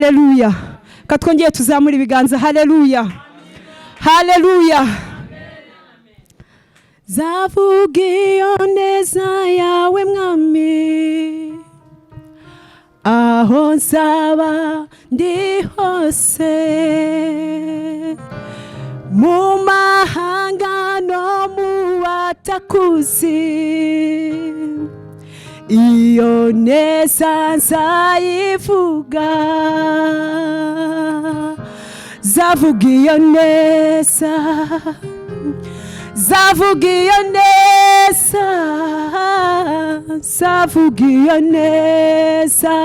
Haleluya! Katwongeye tuzamura ibiganza. Haleluya, haleluya! Zavuga iyo neza yawe, Mwami, aho nzaba ndi hose, mu mahanga no mu batakuzi. Iyo neza nzayivuga. Zavuga iyo neza, zavuga iyo neza, zavuga iyo neza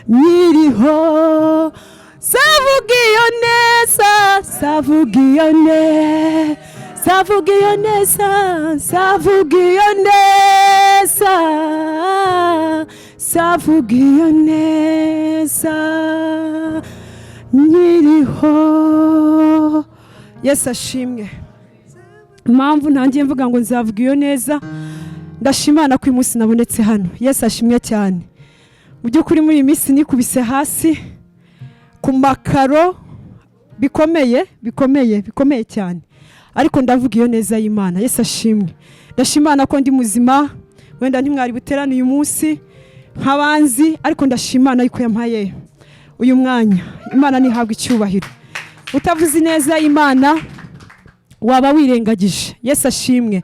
nyiriho. Zavuga iyo neza, zavuga iyo neza, zavuga iyo neza, zavuga iyo neza, zavuga iyo neza nyiriho. Yesu ashimwe. Impamvu ntangiye mvuga ngo nzavuga iyo neza, ndashimana ko uyu munsi nabonetse hano. Yesu ashimwe cyane. Mu by'ukuri, muri iyi minsi nikubise hasi ku makaro bikomeye, bikomeye, bikomeye cyane, ariko ndavuga iyo neza y'Imana. Yesu ashimwe. Ndashimana ko ndi muzima. Wenda ntimwari buterane uyu munsi nk'abanzi, ariko ndashimana yuko yampaye uyu mwanya. Imana ntihabwe icyubahiro. Utavuze ineza y'Imana waba wirengagije. Yesu ashimwe,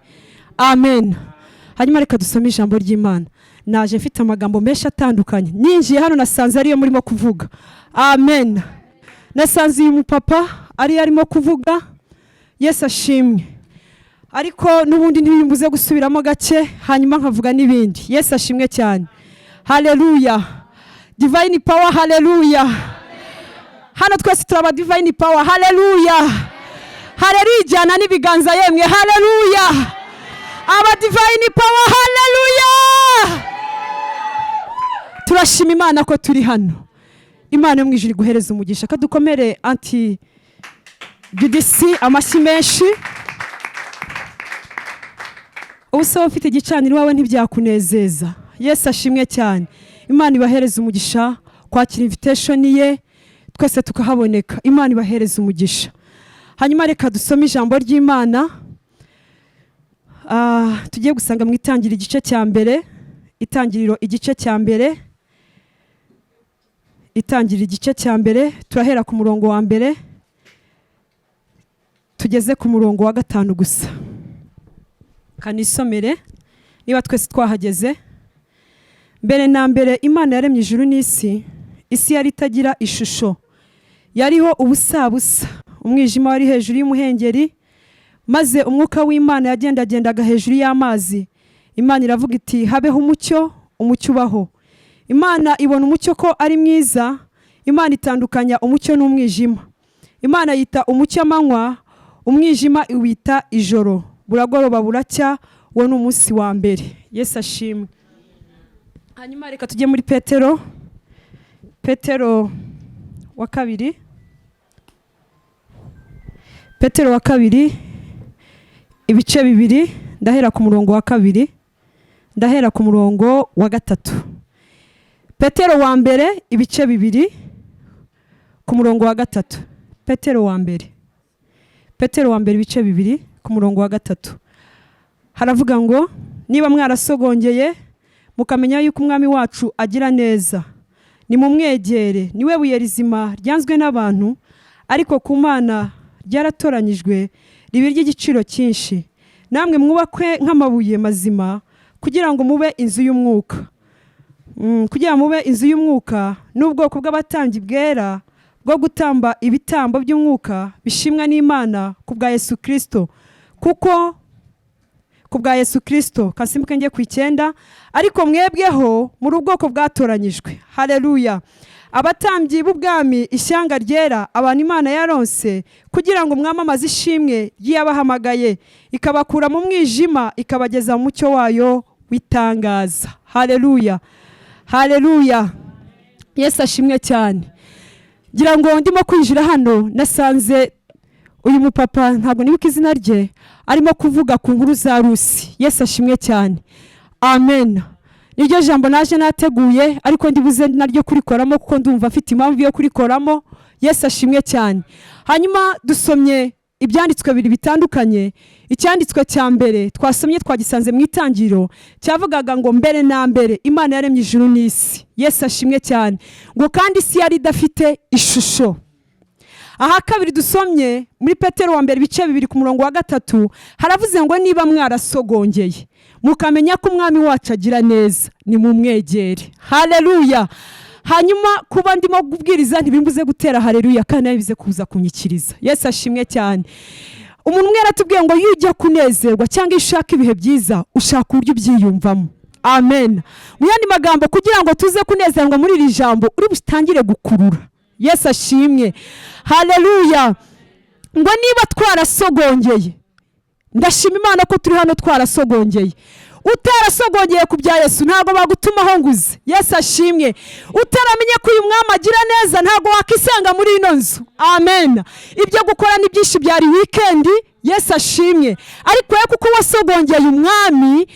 amen. Hanyuma reka dusome ijambo ry'Imana. Naje mfite amagambo menshi atandukanye. Ninjiye hano nasanze ariyo murimo kuvuga. Amen. Nasanze uyu mupapa ariyo arimo kuvuga. Yesu ashimwe. Ariko n'ubundi ntibimbuze gusubiramo gake, hanyuma nkavuga n'ibindi. Yesu ashimwe cyane. Haleluya! Divine Power, haleluya! Hano twese turaba Divine Power. Haleluya, haleluya! Ijyana n'ibiganza yemwe. Haleluya! Aba Divine Power, haleluya! Turashima Imana ko turi hano. Imana yo mu ijuru iguhereza umugisha. Kadukomere Auntie Judisi amashyi menshi. Ubu se ufite igicaniro iwawe ntibyakunezeza? Yesu ashimwe cyane. Imana ibahereza umugisha kwakira invitation ye, twese tukahaboneka. Imana ibahereza umugisha. Hanyuma reka dusome ijambo ry'Imana. Tugiye gusanga mu Itangiriro igice cya mbere. Itangiriro igice cya mbere, Itangiriro igice cya mbere, turahera ku murongo wa mbere tugeze ku murongo wa gatanu gusa. Kanisomere niba twese twahageze. Mbere na mbere Imana yaremye ijuru n'isi. Isi yari itagira ishusho, yariho ubusabusa. Umwijima wari hejuru y'umuhengeri, maze umwuka w'Imana yagendagendaga hejuru y'amazi. Imana iravuga iti: "Habeho umucyo." Umucyo ubaho. Imana ibona umucyo ko ari mwiza. Imana itandukanya umucyo n'umwijima. Imana yita umucyo amanywa, umwijima iwita ijoro. Buragoroba buracya, uwo ni umunsi wa mbere. Yesu ashimwe. Hanyuma reka tujye muri Petero, Petero wa kabiri, Petero wa kabiri ibice 2. Ndahera ku murongo wa kabiri, ndahera ku murongo wa gatatu. Petero wa mbere ibice 2 ku murongo wa gatatu. Petero wa mbere, Petero wa mbere ibice 2 ku murongo wa gatatu, haravuga ngo: "Niba mwarasogongeye mukamenya yuko Umwami wacu agira neza, nimumwegere. Niwe buye rizima ryanzwe n'abantu, ariko ku Mana ryaratoranyijwe, riba iry'igiciro cyinshi. Namwe mwubakwe nk'amabuye mazima kugira ngo mube inzu y'umwuka, kugira ngo mube inzu y'umwuka n'ubwoko bw'abatambyi bwera bwo gutamba ibitambo by'umwuka bishimwa n'Imana ku bwa Yesu Kirisito." Kuko ku bwa Yesu Kirisito. Kasimbuke njye ku 9. "Ariko mwebweho muri ubwoko bwatoranyijwe," haleluya, "abatambyi b'ubwami, ishyanga ryera, abantu Imana yaronse, kugira ngo mwamamaze ishimwe ry'iyabahamagaye ikabakura mu mwijima ikabageza mu mucyo wayo w'itangaza." Haleluya, haleluya! Yesu ashimwe cyane. Ngira ngo ndimo kwinjira hano nasanze uyu mupapa, ntabwo nibuka izina rye, arimo kuvuga ku nkuru za Rusi. Yesu ashimwe cyane, amen. Niryo jambo naje nateguye, ariko ndibuze naryo kurikoramo kuko ndumva afite impamvu yo kurikoramo. Yesu ashimwe cyane. Hanyuma dusomye ibyanditswe bibiri bitandukanye. Icyanditswe cya mbere twasomye twagisanze mu Itangiriro, cyavugaga ngo mbere na mbere Imana yaremye ijuru n'isi. Yesu ashimwe cyane. Ngo kandi isi yari idafite ishusho. Aha kabiri dusomye muri Petero wa mbere ibice 2 ku murongo wa 3, haravuze ngo niba mwarasogongeye mukamenya ko Umwami wacu agira neza, nimumwegere. Haleluya. Hanyuma kuba ndimo kubwiriza ntibimbuze gutera haleluya, kandi nawe bize kuza kunyikiriza. Yesu ashimwe cyane. Umuntu umwe yaratubwiye ngo iyo ujya kunezerwa cyangwa iyo ushaka ibihe byiza, ushaka uburyo ubyiyumvamo. Amen. Mu yandi magambo, kugira ngo tuze kunezerwa muri iri jambo, uri butangire gukurura. Yesu ashimwe. Haleluya. Ngo niba twarasogongeye, ndashima Imana ko turi hano twarasogongeye. Utarasogongeye ku bya Yesu ntabwo bagutumaho nguze. Yesu ashimwe. Utaramenye ko uyu mwami agira neza ntabwo wakisanga muri ino nzu. Amen. Ibyo gukora ni byinshi, byari wikendi. Yesu ashimwe. Ariko we kuko wasogongeye umwami,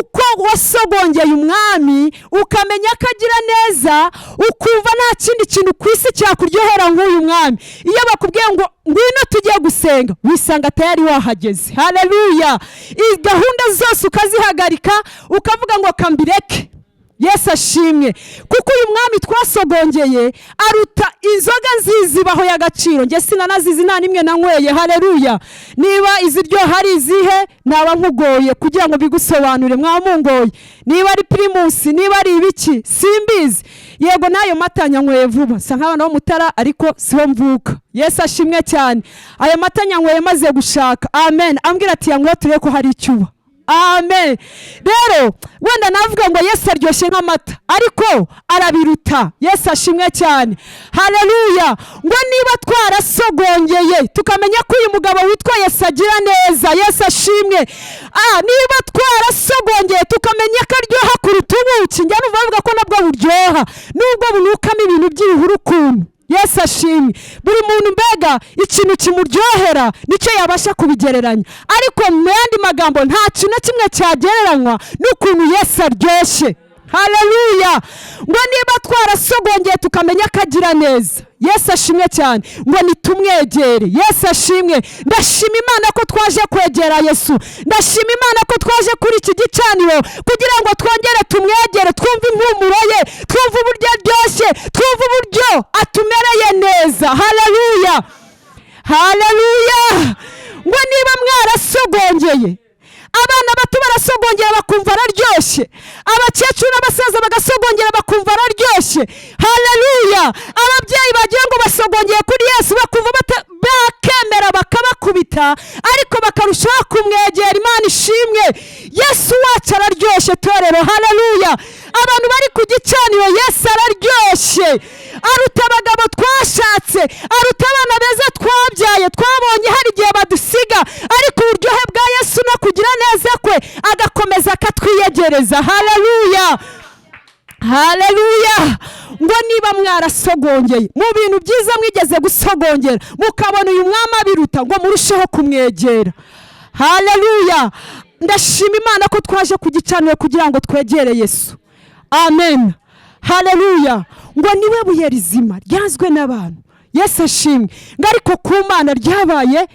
uko wasogongeye umwami ukamenya ko agira neza, ukumva nta kindi kintu ku isi cyakuryohera nk'uyu mwami, iyo bakubwiye ngo ngwino tujye gusenga, wisanga tayari wahageze. Haleluya. Gahunda zose ukazihagarika, ukavuga ngo kambireke. Yesu ashimwe, kuko uyu mwami twasogongeye aruta inzoga nziza ibaho y'agaciro. Njye sinanazizi, nta n'imwe nanyweye. Haleluya. Niba iziryoha ari izihe, naba nkugoye kugira ngo bigusobanure, mwaba mungoye. Niba ari Primus, niba ari ibiki, simbizi. Yego, n'ayo mata nyanyweye vuba, nsa nk'abana b'umutara, ariko siho mvuka. Yesu ashimwe cyane. Ayo mata nyanyweye maze gushaka. Amen. Ambwira ati yanyweye turebe ko hari icyuba. Amen. Rero wenda navuga ngo Yesu aryoshye nk'amata, ariko arabiruta. Yesu ashimwe cyane. Haleluya. Ngo niba twarasogongeye tukamenya ko uyu mugabo witwa Yesu agira neza. Yesu ashimwe. Niba twarasogongeye tukamenya ko aryoha kuruta ubuki, njya numva bavuga ko nabwo buryoha nubwo bunukamo ibintu by'ibihuru ukuntu. Yesu ashimwe. Buri muntu mbega ikintu kimuryohera nicyo yabasha kubigereranya, ariko mu yandi magambo nta kintu na kimwe cyagereranywa n'ukuntu Yesu aryoshye. Haleluya. Ngo niba twarasogongeye tukamenya ko agira neza. Yesu ashimwe cyane. Ngo nitumwegere. Yesu ashimwe. Ndashima Imana ko twaje kwegera Yesu. Ndashima Imana ko twaje kuri iki gicaniro kugira ngo twongere tumwegere, twumve impumuro ye, twumve uburyo aryoshye, twumve uburyo atumereye neza. Haleluya. Haleluya. Ngo niba mwarasogongeye, abana bato barasogongera bakumva araryoshye, abakecuru n'abasaza bagasogongera bakumva araryoshye. Haleluya. Ababyeyi bagira ngo basogongeye kuri Yesu bakumva bakemera bakabakubita, ariko bakarushaho kumwegera. Imana ishimwe. Yesu wacu araryoshye, torero. Haleluya. Abantu bari ku gicaniro, Yesu araryoshye, aruta abagabo twashatse, aruta abana beza twabyaye, twabonye hari igihe badusiga, ariko uburyohe bwa Yesu no kugira neza kwe agakomeza akatwiyegereza. Haleluya. Haleluya. Ngo niba mwarasogongeye mu bintu byiza mwigeze gusogongera, mukabona uyu mwami abiruta, ngo murusheho kumwegera. Haleluya. Ndashima Imana ko twaje ku gicaniro kugira ngo twegere Yesu. Amen. Haleluya. Ngo niwe buye rizima ryanzwe n'abantu. Yesu ashimwe. Ngo ariko ku Mana ryabaye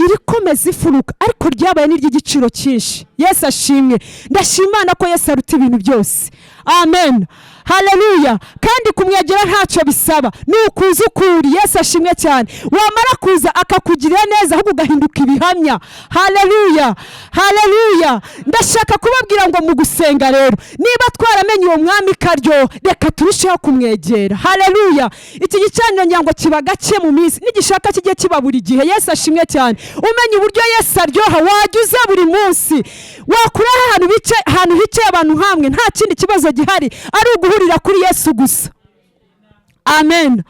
irikomeza ifuruka, ariko ryabaye n'iry'igiciro cyinshi. Yesu ashimwe. Ndashima Imana ko Yesu aruta ibintu byose. Amen. Haleluya. Kandi kumwegera ntacyo bisaba, ni ukuza ukuri. Yesu ashimwe cyane. Wamara kuza akakugirira neza, ahubwo ugahinduka ibihamya. Haleluya. Haleluya. Ndashaka kubabwira ngo mu gusenga rero, niba twaramenye uwo mwami karyo, reka turusheho kumwegera. Haleluya. Iki gicaniro ngira ngo kiba gake mu minsi, nigishaka kijye kiba buri gihe. Yesu ashimwe cyane. Umenye uburyo Yesu aryoha, wajya uza buri munsi. Wakura ahantu hicaye abantu hamwe, nta kindi kibazo gihari, ari uguhurira kuri Yesu gusa. Amen.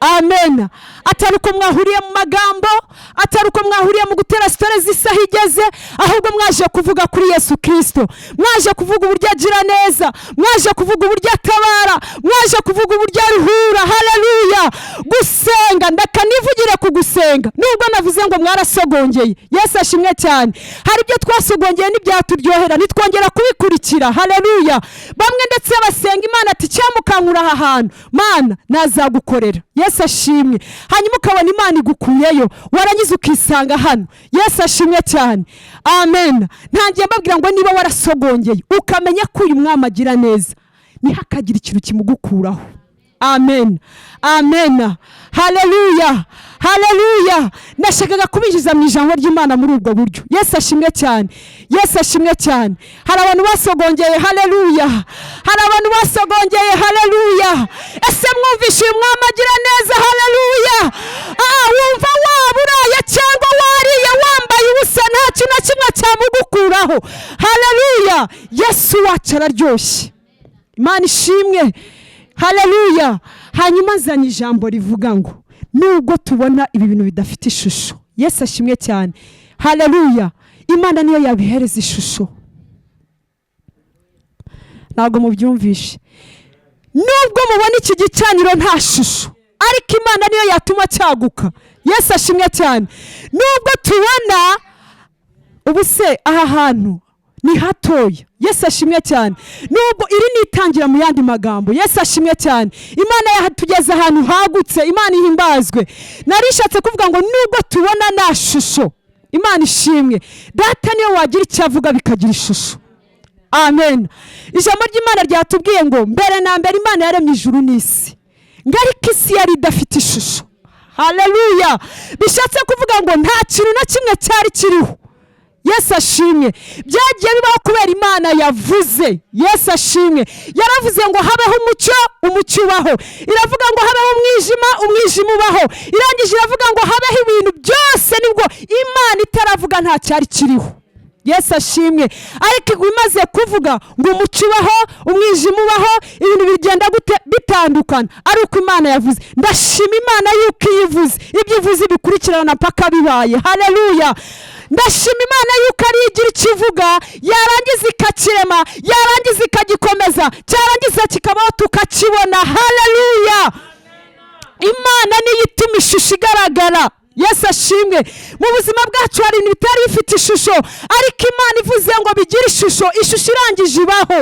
Amen. Atari uko mwahuriye mu magambo, atari uko mwahuriye mu gutera stories z'isaha igeze, ahubwo mwaje kuvuga kuri Yesu Kristo, mwaje kuvuga uburyo agira neza, mwaje kuvuga uburyo atabara, mwaje kuvuga uburyo aruhura. Haleluya. Gusenga, ndakanivugire ku gusenga. Gusenga, nubwo navuze ngo mwarasogongeye, Yesu ashimwe cyane. Hari ibyo twasogongeye ntibyaturyohera, ntitwongera kubikurikira. Haleluya! Bamwe ndetse basenga Imana ati: "Cyamukankura aha hantu, Mana, nazagukorera." Yesu ashimwe. Hanyuma ukabona Imana igukuyeyo, warangiza ukisanga hano. Yesu ashimwe cyane, amen. Ntangiye mbabwira ngo niba warasogongeye ukamenya ko uyu mwami agira neza, ntihakagire ikintu kimugukuraho. Amen, amen, haleluya, haleluya. Nashakaga kubinjiza mu ijambo ry'Imana muri ubwo buryo. Yesu ashimwe cyane, Yesu ashimwe cyane. Hari abantu basogongeye, haleluya. Hari abantu basogongeye, haleluya. Ese mwumvishe uyu mwami agira neza? Haleluya! Wumva waba uraye cyangwa wariye, wambaye ubusa, nta kintu na kimwe cyamugukuraho. Haleluya! Yesu wacu araryoshye. Imana ishimwe, haleluya. Hanyuma nzanye ijambo rivuga ngo nubwo tubona ibi bintu bidafite ishusho, Yesu ashimwe cyane, haleluya, Imana niyo yabihereza ishusho. Ntabwo mubyumvishe. Nubwo mubona iki gicaniro nta shusho, ariko Imana niyo yatuma cyaguka. Yesu ashimwe cyane. Nubwo tubona ubu se aha hantu ni hatoya, Yesu ashimwe cyane, nubwo iri ni itangira mu yandi magambo, Yesu ashimwe cyane, Imana yatugeze ahantu hagutse. Imana ihimbazwe. Narishatse kuvuga ngo nubwo tubona nta shusho, Imana ishimwe, Data niyo wagira icyo avuga bikagira ishusho. Amen. Ijambo ry'Imana ryatubwiye ngo mbere na mbere Imana yaremye ijuru n'isi, ngo ariko isi yari idafite ishusho. Haleluya! Bishatse kuvuga ngo nta kintu na kimwe cyari kiriho. Yesu ashimwe. Byagiye bibaho kubera Imana yavuze. Yesu ashimwe. Yaravuze ngo habeho umucyo, umucyo ubaho. Iravuga ngo habeho umwijima, umwijima ubaho. Irangije iravuga ngo habeho ibintu byose. Nibwo Imana itaravuga nta cyari kiriho. Yesu ashimwe. Ariko imaze kuvuga ngo umucyo ubaho, umwijima ubaho, ibintu bigenda gute? Bitandukana, ari uko Imana yavuze. Ndashima Imana yuko iyo ivuze, ibyo ivuze bikurikirana mpaka bibaye. Haleluya! Ndashima Imana yuko ariyo igira icyo ivuga, yarangiza ikakirema, yarangiza ikagikomeza, cyarangiza kikabaho, tukakibona. Haleluya! Imana niyo ituma ishusho igaragara. Yesu ashimwe. Mu buzima bwacu hari ibintu bitari bifite ishusho, ariko Imana ivuze ngo bigire ishusho, ishusho irangije ibaho.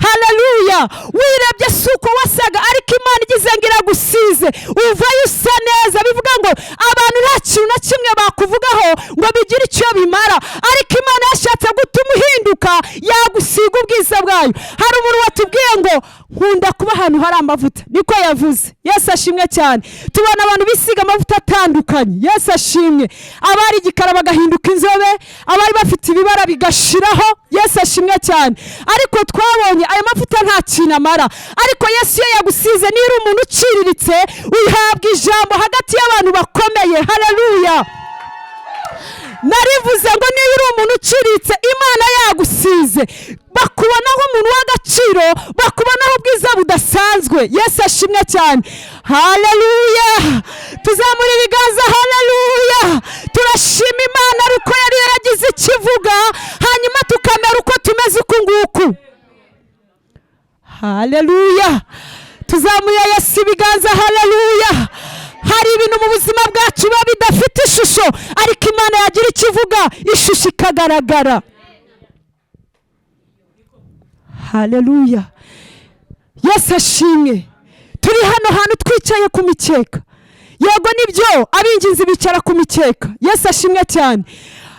Haleluya! Wirebye si uko wasaga, ariko Imana igize ngo iragusize, uvayo usa neza. Bivuga ngo abantu nta kintu na kimwe bakuvugaho ngo bigire icyo bimara, ariko Imana yashatse gutuma uhinduka, yagusiga ubwiza bwayo. Hari umuntu watubwiye ngo nkunda kuba ahantu hari amavuta, niko yavuze. Yesu ashimwe cyane. Tubona abantu bisiga amavuta atandukanye. Yesu ashimwe. Abari igikara bagahinduka inzobe, abari bafite ibibara bigashiraho. Yesu ashimwe cyane. Ariko twabonye ayo mavuta nta kintu amara, ariko Yesu iyo yagusize, niba uri umuntu uciriritse, uhabwa ijambo hagati y'abantu bakomeye. Haleluya! Narivuze ngo niba uri umuntu uciriritse, Imana yagusize, bakubonaho umuntu w'agaciro, bakubonaho ubwiza budasanzwe. Yesu ashimwe cyane, haleluya. Tuzamura ibiganza, haleluya. Turashima Imana ariko yari yaragize ikivuga, hanyuma tukamera uko tumeze uku nguku. Haleluya! Tuzamuye Yesu ibiganza, haleluya. Hari ibintu mu buzima bwacu biba bidafite ishusho, ariko Imana yagira ikivuga, ishusho ikagaragara. Haleluya! Yesu ashimwe. Turi hano hantu twicaye ku mikeka. Yego nibyo, ab'inginzi bicara ku mikeka. Yesu ashimwe cyane.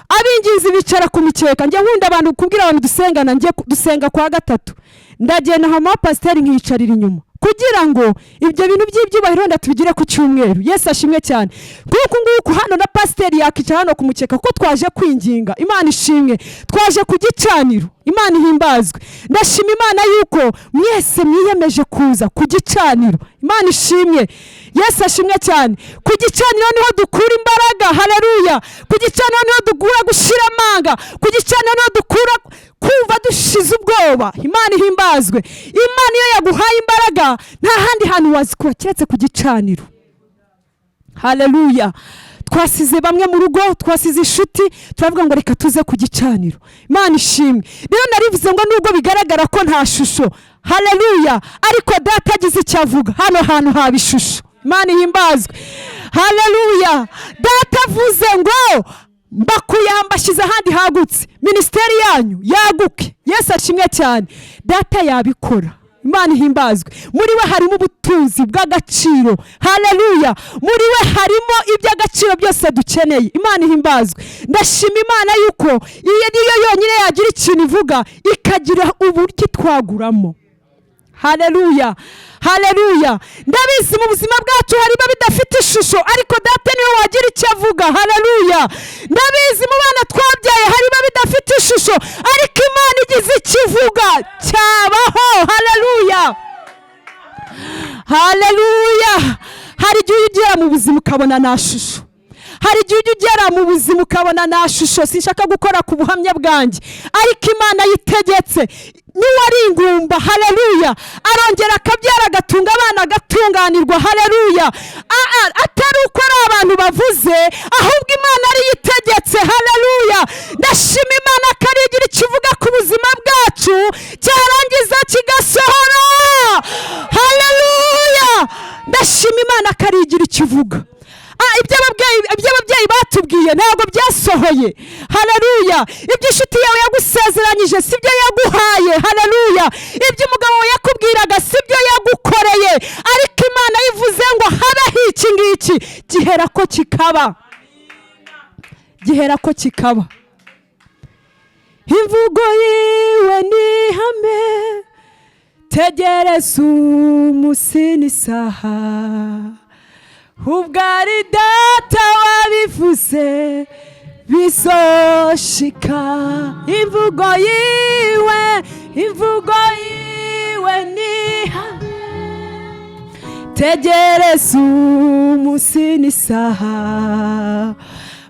Ab'inginzi bicara ku mikeka. Njya nkunda abantu kubwira abantu dusengana, njye dusenga kwa gatatu, ndagenda nkama pasiteri nkiyicarira inyuma kugira ngo ibyo bintu by'ibyubahiro wenda tubigire ku cyumweru. Yesu ashimwe cyane. Nk'uku nguku hano na pasiteri yakicara hano ku mukeka, kuko twaje kwinginga. Imana ishimwe. Twaje ku gicaniro. Imana ihimbazwe. Ndashima Imana yuko mwese mwiyemeje kuza ku gicaniro. Imana ishimwe. Yesu ashimwe cyane. Ku gicaniro niho dukura imbaraga. Haleluya! Ku gicaniro niho dukura gushira amanga. Ku gicaniro niho dukura kumva dushize ubwoba. Imana ihimbazwe. Imana iyo yaguhaye imbaraga, nta handi hantu wazikura keretse ku gicaniro. Haleluya! Twasize bamwe mu rugo, twasize inshuti, turavuga ngo reka tuze ku gicaniro. Imana ishimwe. Rero narivuze ngo nubwo bigaragara ko nta shusho, haleluya, ariko Data agize icyo avuga, hano hantu haba ishusho. Imana ihimbazwe. Haleluya! Data avuze ngo mbakuye aha, mbashyize ahandi hagutse, minisiteri yanyu yaguke. Yesu ashimwe cyane. Data yabikora. Imana ihimbazwe. Muri we harimo ubutunzi bw'agaciro. Haleluya! Muri we harimo iby'agaciro byose dukeneye. Imana ihimbazwe. Ndashima Imana yuko iyo niyo yonyine yagira ikintu ivuga, ikagira uburyo itwaguramo. Haleluya, haleluya! Ndabizi, mu buzima bwacu harimo bidafite ishusho, ariko Data niwe wagira icyo avuga. Haleluya! Ndabizi, mu bana twabyaye harimo bidafite ishusho, ariko Imana igize icyo ivuga cyabaho. Haleluya, haleluya! Hari igihe ujya ugera mu buzima ukabona nta shusho. Hari igihe ujya ugera mu buzima ukabona nta shusho. Sinshaka gukora ku buhamya bwanjye, ariko Imana yitegetse n'uwari ingumba, haleluya, arongera akabyara, agatunga abana, agatunganirwa. Haleluya! Atari uko ari abantu bavuze, ahubwo Imana ariyo itegetse. Haleluya! Ndashima Imana ko arigira icyo ivuga ku buzima bwacu, cyarangiza kigasohora. Haleluya! Ndashima Imana ko arigira icyo ivuga. Ibyo ababyeyi batubwiye ntabwo byasohoye. Haleluya! Ibyo inshuti yawe yagusezeranyije si byo yaguhaye. Haleluya! Ibyo umugabo wawe yakubwiraga si byo yagukoreye, ariko Imana yivuze ngo habeho iki ngiki, gihera ko kikaba, gihera ko kikaba. Imvugo yiwe ni ihame. Tegereza umunsi n'isaha, ubwo ari Data wabivuze bizoshika. Imvugo yiwe, imvugo yiwe ni ihame. Tegereza umunsi n'isaha,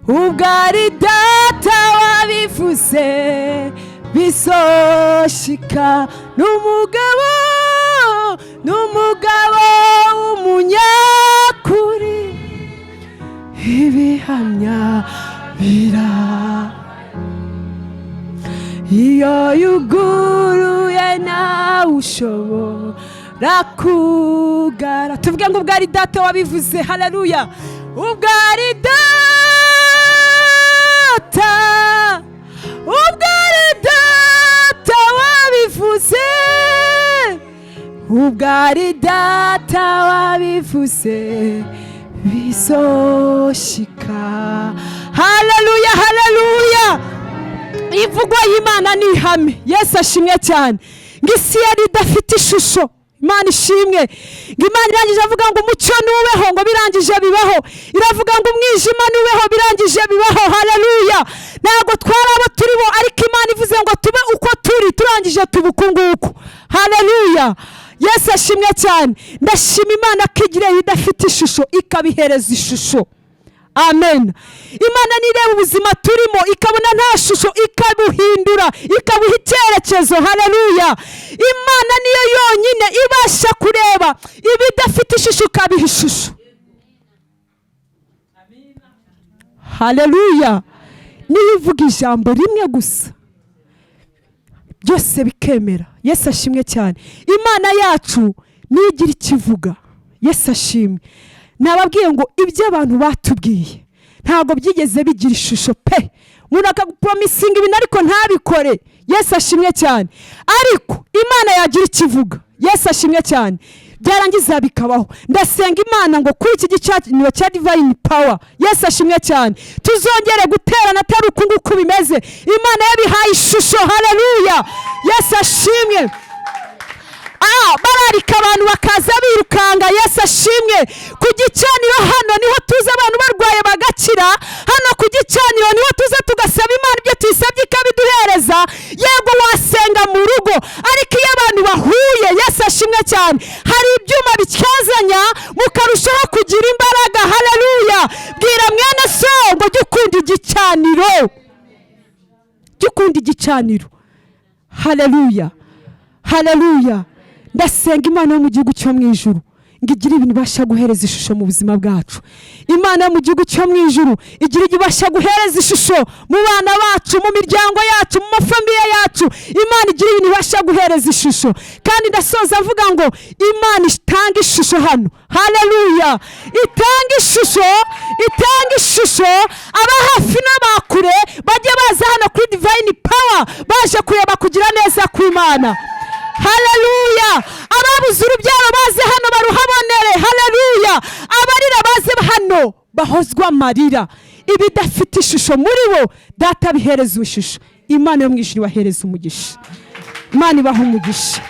ubwo ari Data wabivuze bizoshika. N'umugabo, n'umugabo w'umunyakuri, ibihamya bira iyo yuguruye nawe ushobora kugara. Tuvuge ngo ubwo ari Data wabivuze. Haleluya! Ubwo ari Data, ubwo ari Data wabivuze, ubwo ari Data wabivuze bizoshika. Haleluya, haleluya! Imvugo y'Imana ni ihame. Yesu ashimwe cyane. Ngo isi yari idafite ishusho. Imana ishimwe. Ngo Imana irangije avuga ngo umucyo nubeho, ngo birangije bibaho. Iravuga ngo umwijima nubeho, birangije bibaho. Haleluya! Ntabwo twari abo turi bo, ariko Imana ivuze ngo tube uko turi, turangije tuba uku nguku. Haleluya! Yesu ashimwe cyane. Ndashima Imana ko igireye idafite ishusho ikabihereza ishusho. Amen. Imana nireba ubuzima turimo ikabona nta shusho, ikabuhindura, ikabuha icyerekezo. Haleluya! Imana niyo yonyine ibasha kureba ibidafite ishusho ikabiha ishusho. Haleluya! Niyo ivuga ijambo rimwe gusa, byose bikemera. Yesu ashimwe cyane. Imana yacu niyo igira icyo ivuga. Yesu ashimwe. Nababwiye ngo ibyo abantu batubwiye ntabwo byigeze bigira ishusho pe. Umuntu akagupromisinga ibintu ariko ntabikore. Yesu ashimwe cyane. Ariko Imana yagira icyo ivuga, Yesu ashimwe cyane, byarangiza bikabaho. Ndasenga Imana ngo kuri iki gicaniro cya Divine Power, Yesu ashimwe cyane, tuzongere guterana atari uku nguku bimeze, Imana yabihaye ishusho. Haleluya! Yesu ashimwe. Bararika abantu bakaza birukanga. Yesu ashimwe. Ku gicaniro hano niho tuza abantu barwaye bagakira. Hano ku gicaniro niho tuza tugasaba Imana ibyo tuyisabye ikabiduhereza. Yego, wasenga mu rugo, ariko iyo abantu bahuye, Yesu ashimwe cyane, hari ibyuma bityazanya mukarushaho kugira imbaraga. Haleluya! Bwira mwene so ngo jya ukunda igicaniro, jya ukunda igicaniro. Haleluya, haleluya! Ndasenga Imana yo mu gihugu cyo mu ijuru. Ngo igire ibintu ibasha guhereza ishusho mu buzima bwacu. Imana yo mu gihugu cyo mu ijuru igira ibyo ibasha guhereza ishusho mu bana bacu, mu miryango yacu, mu mafamiye yacu. Imana igira ibintu ibasha guhereza ishusho. Kandi ndasoza mvuga ngo Imana itanga ishusho hano. Haleluya! Itanga ishusho, itanga ishusho. Aba hafi n'abakure bajye baza hano kuri Divine Power baje kureba kugira neza kw'Imana. Haleluya! Ababuze urubyaro baze hano baruhabonere. Haleluya! Abarira baze hano bahozwa amarira. Ibidafite ishusho muri bo, Data bihereza ishusho. Imana yo mu ijuru ibahereza umugisha. Imana ibaha umugisha.